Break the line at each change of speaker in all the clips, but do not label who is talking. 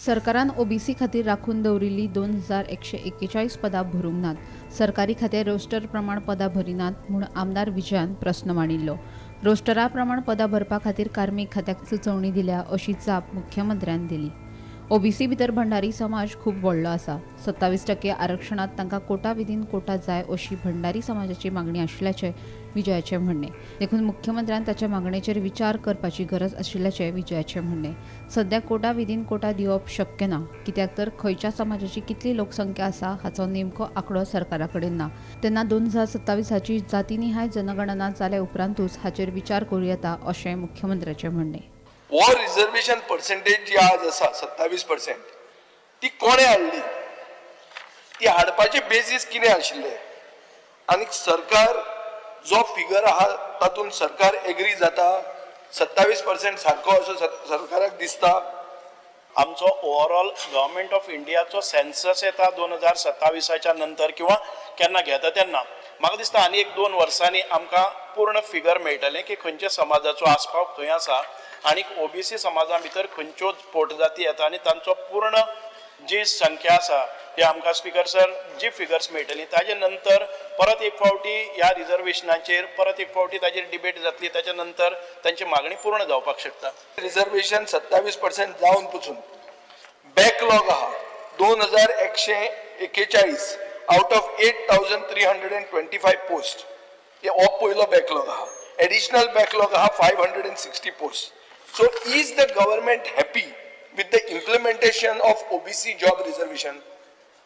सरकारान ओबीसी खातीर राखून दवरिल्ली 2141 पदां भरूंक नात. सरकारी खातें रोस्टर प्रमाण पदां भरिनात म्हूण आमदार विजयान प्रस्न मांडिल्लो. रोस्टरा प्रमाण पदां भरपा खातीर कार्मीक खात्याक सुचोवणी दिल्या अशी जाप मुख्यमंत्र्यान दिली. ओबीसी भितर भंडारी समाज खूब व्हडलो आसा. 27% आरक्षणांत तांकां कोटा विदीन कोटा जाय अशी भंडारी समाजाची मागणी आशिल्ल्याचें विजयाचें म्हणणें. देखून मुख्यमंत्र्यान ताच्या मागणेचेर विचार करपाची गरज आशिल्ल्याचें विजयाचें म्हणणें. सद्या कोटा विदीन कोटा दिवप शक्य ना, कित्याक तर खंयच्या समाजाची कितली लोकसंख्या आसा हाचो नेमको आंकडो सरकारा कडेन ना. तेन्ना 2027 जातीनिहाय जनगणना जाल्या उपरांतूच हाचेर विचार करूं येता अशें मुख्यमंत्र्याचें म्हणणें.
हो रिजर्वेशन पर्सेंटेज जी आज आसा 27% ती कोणें हाडली, ती हाडपाचे बेजीस कितें आशिल्ले आनी सरकार जो फिगर आहा तातूंत सरकार एग्री जाता 27% सारको असो सरकाराक दिसता.
आमचो ओवरऑल गव्हर्मेंट ऑफ इंडियाचो सेन्सस येता 2027च्या नंतर किंवा केन्ना घेता तेन्ना म्हाका दिसता आनी एक 2 वर्सांनी आमकां पूर्ण फिगर मेळटलें की खंयच्या समाजाचो आस्पाव खंय आसा आनी ओबीसी समाजा भितर खंयच्यो पोटजाती येता आनी तांचो पूर्ण जी संख्या आसा ती आमकां स्पीकर सर जी फिगर्स मेळटली. ताजे नंतर परत एक फावटी ह्या रिजर्वेशनाचेर परत एक फावटी ताजेर डिबेट जातली. ताच्या नंतर तांची मागणी पूर्ण जावपाक शकता.
रिजर्वेशन 27% जावन पसून बॅकलॉग आहा 2141 आउट ऑफ 8325 पोस्ट. हो पयलो बॅकलॉग आहा. एडिशनल बॅकलॉग आहा 560 post. So is the government happy with the implementation of OBC job reservation?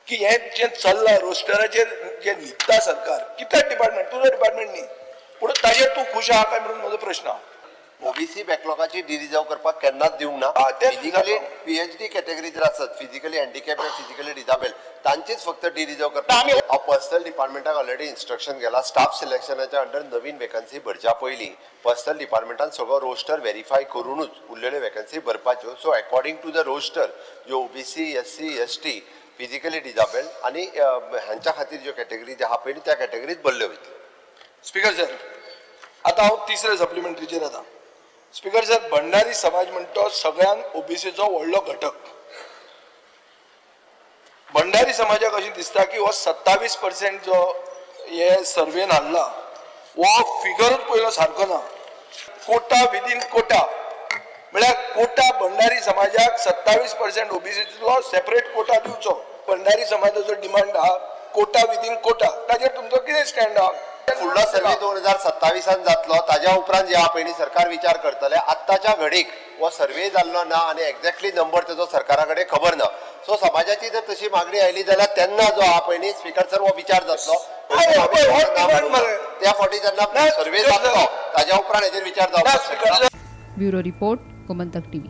की हें जें चल्लां रोस्टराचेर जें न्हिदता सरकार, कित्याक डिपार्टमेंट, तुजो डिपार्टमेंट न्ही, पूण ताजेर तूं खूश आहा काय म्हणून म्हजो प्रश्न आहा.
ओबीसी बॅकलॉगाची डिरिजर्व करपाक केन्नाच दिवंक ना. फिजिकली पीएचडी कॅटेगरी जर आसत, फिजिकली हँडिकॅप या फिजिकली डिजाबेल तांचीच फक्त डिरिजर्व करपाक. हांव पर्सनल डिपार्टमेंटाक ऑलरेडी इन्स्ट्रक्शन गेला, स्टाफ सिलेक्शनाच्या अंडर नवीन वेकन्सी भरच्या पयलीं पर्सनल डिपार्टमेंटान सगळो रोस्टर व्हेरीफाय करूनच उरलेल्यो vacancy भरपाच्यो. So according to the roster ज्यो OBC, SC, ST, physically disabled आनी हांच्या खातीर ज्यो कॅटेगरी ज्यो आहा पळय त्या कॅटेगरीत भरल्यो वयतल्यो.
स्पीकर सर, आतां हांव तिसऱ्या सप्लिमेंटरीचेर येता. स्पीकर सर, भंडारी समाज म्हणटा तो सगळ्यांत ओबीसीचो व्हडलो घटक. भंडारी समाजाक अशें दिसता की हो 27% जो हे सर्वेन हाडला हो फिगरूच पयलो सारको ना. कोटा विदीन कोटा म्हळ्यार कोटा भंडारी समाजाक 27% ओबीसीचो सेपरेट कोटा दिवचो. भंडारी समाजाचो डिमांड आहा कोटा विदीन कोटा. ताजेर तुमचो कितें स्टँड आहा?
फुडलो सर्वे 2027 जातलो, ताज्या उपरांत जे आहा पळय सरकार विचार करतले. आत्ताच्या घडीक हो सर्वे जाल्लो ना आनी एक्झॅक्टली नंबर तेजो सरकारा कडेन खबर ना. सो समाजाची जर तशी मागणी आयली जाल्यार तेन्ना जो आहा पळय स्पीकर सर हो विचार जातलो. त्या फावटी जेन्ना सर्वे जातलो ताज्या उपरांत हेजेर विचार जावपाक शकता.
Bureau report, Gomantak TV.